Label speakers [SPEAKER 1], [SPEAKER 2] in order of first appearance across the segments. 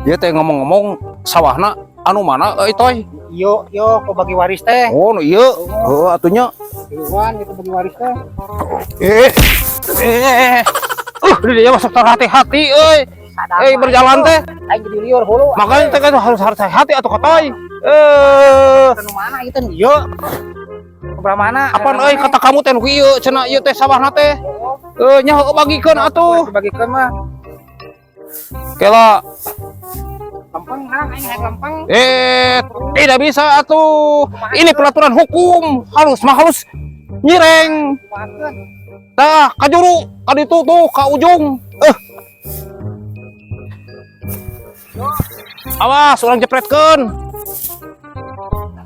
[SPEAKER 1] Ieu teh ngomong-ngomong sawahna anu mana euy, Toy?
[SPEAKER 2] Yo yo, kok bagi waris teh.
[SPEAKER 1] Oh, nu ieu. Heuh atuh nya.
[SPEAKER 2] Tiluan gitu bagi waris teh.
[SPEAKER 1] Eh. Eh. Di dia masuk hati-hati euy. Eh, berjalan teh.
[SPEAKER 2] Aing jadi liur hulu.
[SPEAKER 1] Makanya teh kan harus harus hati atuh, Kotoy. Eh,
[SPEAKER 2] Anu mana itu ieu? Sebelah mana?
[SPEAKER 1] Apaan euy, kata kamu teh nu ieu cenah, ieu teh sawahna teh. Eh, nya heueuh, bagikeun atuh.
[SPEAKER 2] Bagikeun mah.
[SPEAKER 1] Kela.
[SPEAKER 2] Lempeng, Kang, aing hayang lempeng.
[SPEAKER 1] Eh, tidak bisa atuh. Ini peraturan hukum. Harus mah harus nyireng.
[SPEAKER 2] Kumahakeun?
[SPEAKER 1] Tah, ka juru, ka ditu tuh, ka ujung. Eh. Awas, urang jepretkeun.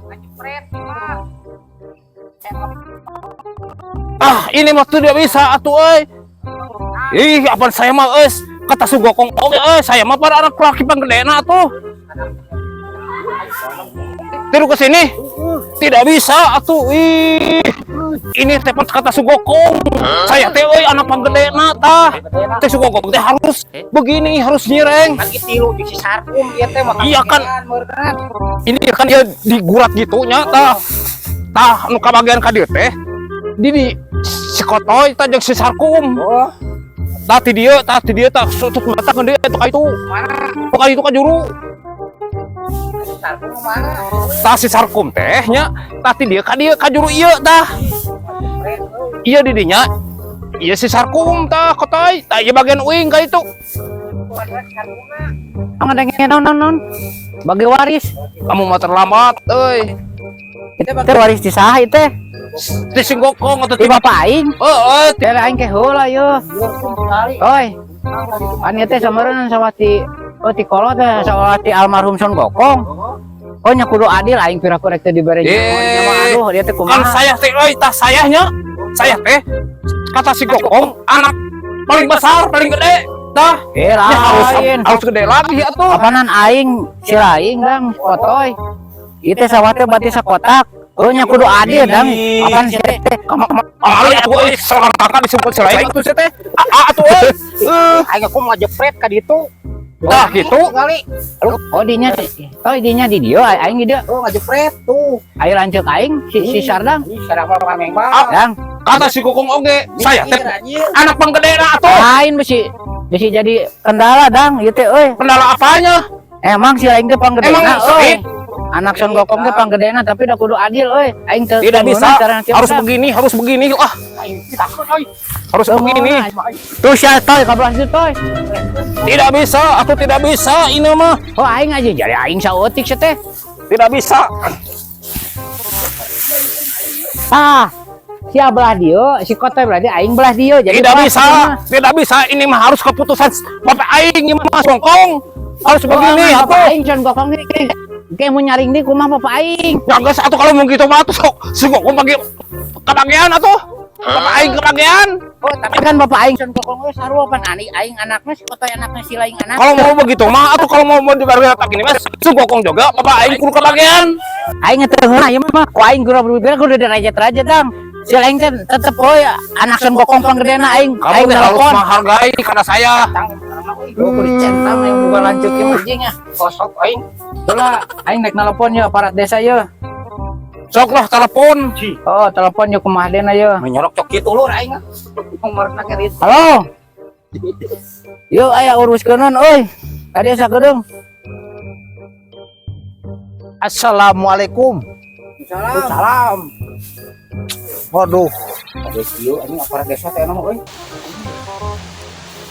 [SPEAKER 2] Jepret mah.
[SPEAKER 1] Ah, ini mah tidak bisa atuh euy. Ih, apa saya mah eus kata Sugokong oge euy, saya mah para anak laki panggedena atuh. Tiru ke sini. Tidak bisa atuh. Ih. Ini teh kata Sugokong. Saya teh euy anak panggedena tah. Teh Sugokong teh harus begini, harus nyireng.
[SPEAKER 2] Lagi tilu di si Sarkum ieu teh mah.
[SPEAKER 1] Iya kan. Ini kan dia digurat gitu nya tah. Tah nu kabagian ka dieu teh. Di si Kotoy tah jeung si Sarkum.
[SPEAKER 2] Oh,
[SPEAKER 1] Tah ti dieu, tah ti dieu tah tutup mata ke dieu ka itu.
[SPEAKER 2] Mana?
[SPEAKER 1] Ka itu ka juru.
[SPEAKER 2] Si Sarkum mana?
[SPEAKER 1] Tah si Sarkum teh nya, tah ti dieu ka dieu ka juru ieu tah.
[SPEAKER 2] Jepret euy.
[SPEAKER 1] Ieu di dinya. Ieu si Sarkum tah, Kotoy. Tah ieu bagian uing ka itu.
[SPEAKER 2] Sarkumna.
[SPEAKER 3] Ngadengin non non non. Bagi waris.
[SPEAKER 1] Kamu mah terlambat euy.
[SPEAKER 3] Itu waris di saha itu teh?
[SPEAKER 1] Ti si Gokong atau
[SPEAKER 3] Di bapak aing.
[SPEAKER 1] Heeh,
[SPEAKER 3] Teh aing ke heula ye. Oi. Kan ieu teh sameureun sawah ti, oh, ti kolot teh sawah ti almarhum Son Gokong. Oh nya, kudu adil, aing pira kurek teh dibere
[SPEAKER 1] Eh,
[SPEAKER 3] nyawa mah, aduh, dia teh
[SPEAKER 1] kan
[SPEAKER 3] kumaha.
[SPEAKER 1] Saya teh euy, tah sayahnya. Saya teh kata si Gokong anak paling besar, paling gede. Tah,
[SPEAKER 3] Eh,
[SPEAKER 1] ya harus
[SPEAKER 3] lain.
[SPEAKER 1] Harus gede lagi atuh.
[SPEAKER 3] Apanan aing si laing dang kotoy. Ieu teh sawah teh berarti sakotak. Oh nya, kudu adil dang. Apan si teh?
[SPEAKER 1] Ali atuh euy, salah kakak disebut si lain atuh si teh. Ah, atuh euy. Eh,
[SPEAKER 2] Aing aku mau jepret ka ditu.
[SPEAKER 1] Tah gitu.
[SPEAKER 2] Kali.
[SPEAKER 3] Oh dinya, oh dinya di dieu, aing di dieu.
[SPEAKER 2] Oh, ngajepret tuh.
[SPEAKER 3] Ayo lanceuk aing si si Sardang.
[SPEAKER 2] Ih, sarang mah memang.
[SPEAKER 1] Ah,
[SPEAKER 3] Dang,
[SPEAKER 1] kata si Gokong oge, saya teh
[SPEAKER 2] anjir.
[SPEAKER 1] Anak panggedena atuh.
[SPEAKER 3] Lain bisi bisi jadi kendala dang ieu teh euy.
[SPEAKER 1] Kendala apanya?
[SPEAKER 3] Emang si aing teh panggedena
[SPEAKER 1] Emang
[SPEAKER 3] euy.
[SPEAKER 1] sakit?
[SPEAKER 3] Anak Son Gokong teh panggedena, tapi udah kudu adil euy. Aing teu
[SPEAKER 1] Tidak
[SPEAKER 3] teu
[SPEAKER 1] bisa.
[SPEAKER 3] meunang cara nanti
[SPEAKER 1] Harus
[SPEAKER 3] urang.
[SPEAKER 1] Begini, harus begini. Ah,
[SPEAKER 2] Aing takut euy.
[SPEAKER 1] Harus begini.
[SPEAKER 3] Tuh sia toy ka belah dieu toy.
[SPEAKER 1] Tidak bisa, atau tidak bisa ini mah.
[SPEAKER 3] Oh aing aja jadi aing saeutik sia teh.
[SPEAKER 1] Tidak bisa.
[SPEAKER 3] Tah. Sia belah dieu, si kotoy berarti aing belah dieu. Jadi
[SPEAKER 1] Tidak
[SPEAKER 3] pas
[SPEAKER 1] bisa.
[SPEAKER 3] ieu mah.
[SPEAKER 1] Tidak bisa. Ini mah harus keputusan Bapak aing ini mah Gokong. Harus begini
[SPEAKER 3] Oh, Bapak
[SPEAKER 1] atuh.
[SPEAKER 3] aing Son Gokong nih. Kayak mau nyaring di kumaha bapak aing.
[SPEAKER 1] Ya geus atuh, kalau mau gitu mah atuh sok si Gokong bagi kebagian atuh. Bapak aing kebagian.
[SPEAKER 3] Oh, tapi kan bapak aing Son Gokong euy sarua pan ani aing anaknya, si kotoy anaknya, si laing anaknya.
[SPEAKER 1] Kalau mau begitu mah atau kalau mau mau dibagi gini mas, si Gokong juga Bapak aing kudu kebagian.
[SPEAKER 3] Aing teu heula ieu mah ku aing guru berpikir kudu derajat-derajat dang. Si laing teh tetep euy anak Son Gokong panggedena aing.
[SPEAKER 1] Kamu
[SPEAKER 3] Aing
[SPEAKER 1] teh harus
[SPEAKER 3] telepon.
[SPEAKER 1] Menghargai karena saya.
[SPEAKER 3] Oh, kudu centang yang bukan lanjut ke anjing ah.
[SPEAKER 2] Kosok aing.
[SPEAKER 3] Heula aing nek nelpon ye aparat desa ye.
[SPEAKER 1] Sok lah telepon.
[SPEAKER 3] Oh, telepon ye kumaha dena ye.
[SPEAKER 2] Menyorok cok kitu lur aing. Nomorna ke ditu.
[SPEAKER 3] Halo. Yo aya uruskeun euy. Ka desa kedeung.
[SPEAKER 4] Assalamualaikum.
[SPEAKER 2] Salam.
[SPEAKER 4] Salam. Waduh,
[SPEAKER 2] Ada kieu anjing aparat desa teh mah euy.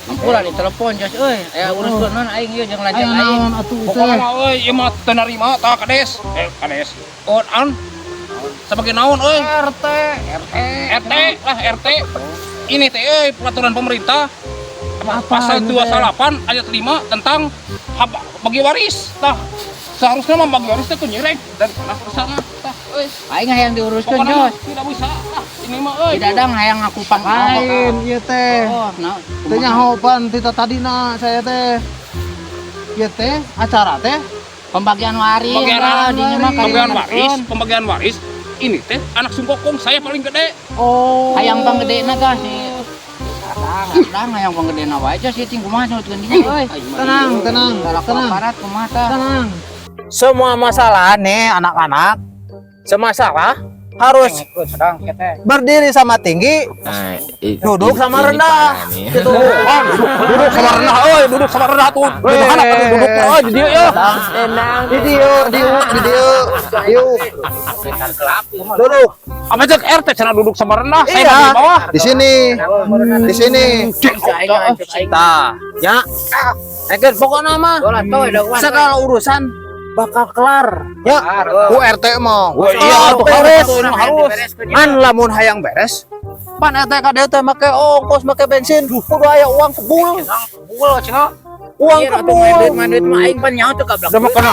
[SPEAKER 3] Ampura di telepon jos euy. Aya uruskeun aing ieu jeung lanceuk aing.
[SPEAKER 4] naon atuh
[SPEAKER 1] Pokoknya
[SPEAKER 4] teh?
[SPEAKER 1] mah euy, ieu mah teu narima tah kades. Eh, kades. Oh, an. Sebagai naon euy?
[SPEAKER 4] RT.
[SPEAKER 2] RT.
[SPEAKER 1] RT lah, RT. Ini teh euy peraturan pemerintah
[SPEAKER 4] Apa
[SPEAKER 1] pasal
[SPEAKER 4] ini teh?
[SPEAKER 1] 28 ayat 5 tentang hak bagi waris. Tah, seharusnya mah bagi waris teh nyireng dari sana ke sana. Tah, euy.
[SPEAKER 3] Aing hayang diuruskeun
[SPEAKER 1] Pokoknya mah
[SPEAKER 3] jos.
[SPEAKER 1] tidak bisa. Tah, ini mah euy.
[SPEAKER 3] Tidak ada hayang aku pang.
[SPEAKER 4] Lain ieu teh.
[SPEAKER 3] Oh, nah.
[SPEAKER 4] Teh nyaho pan tita tadina saya teh. Ieu teh acara teh
[SPEAKER 3] Pembagian waris.
[SPEAKER 1] Pembagian
[SPEAKER 3] lah, dinya mah
[SPEAKER 1] pembagian
[SPEAKER 3] kalimantan.
[SPEAKER 1] Waris, pembagian waris. Ini teh anak Sungkokong saya paling gede.
[SPEAKER 4] Oh.
[SPEAKER 3] Hayang panggedena tah si Ladang yang panggedena wae sih cing, kumaha nyurutkeun dinya euy.
[SPEAKER 4] Tenang, tenang,
[SPEAKER 3] Salah
[SPEAKER 4] tenang.
[SPEAKER 3] Aparat kumaha tah?
[SPEAKER 4] Tenang.
[SPEAKER 1] Semua masalah nih anak-anak, semasalah harus
[SPEAKER 2] Sedang kita.
[SPEAKER 4] Berdiri sama tinggi,
[SPEAKER 5] Nah,
[SPEAKER 4] duduk sama
[SPEAKER 5] ini
[SPEAKER 4] rendah.
[SPEAKER 5] parah nih.
[SPEAKER 4] Gitu.
[SPEAKER 1] Ah, duduk, duduk sama rendah euy, duduk sama rendah tuh. Duduk anak tuh duduk euy di dieu ya.
[SPEAKER 4] Di dieu, dieu, di dieu. Dieu. Duduk.
[SPEAKER 1] Apa cek RT cenah duduk sama rendah, saya
[SPEAKER 4] Iya.
[SPEAKER 1] di bawah.
[SPEAKER 4] Di sini. Di sini.
[SPEAKER 1] Tah, ya. Eker pokoknya mah segala urusan bakal kelar.
[SPEAKER 4] Ya, ku RT mah.
[SPEAKER 1] Wah, iya tuh
[SPEAKER 4] beres.
[SPEAKER 1] harus, tuh, harus.
[SPEAKER 4] An lamun hayang beres, pan RT ka dieu teh make ongkos, make bensin, kudu aya uang kebul.
[SPEAKER 3] Kebul cenah.
[SPEAKER 4] Uang
[SPEAKER 3] Iya, atuh
[SPEAKER 4] kebul.
[SPEAKER 3] main duit, main duit mah aing pan nyaho tuh gablak.
[SPEAKER 1] Udah mau kena.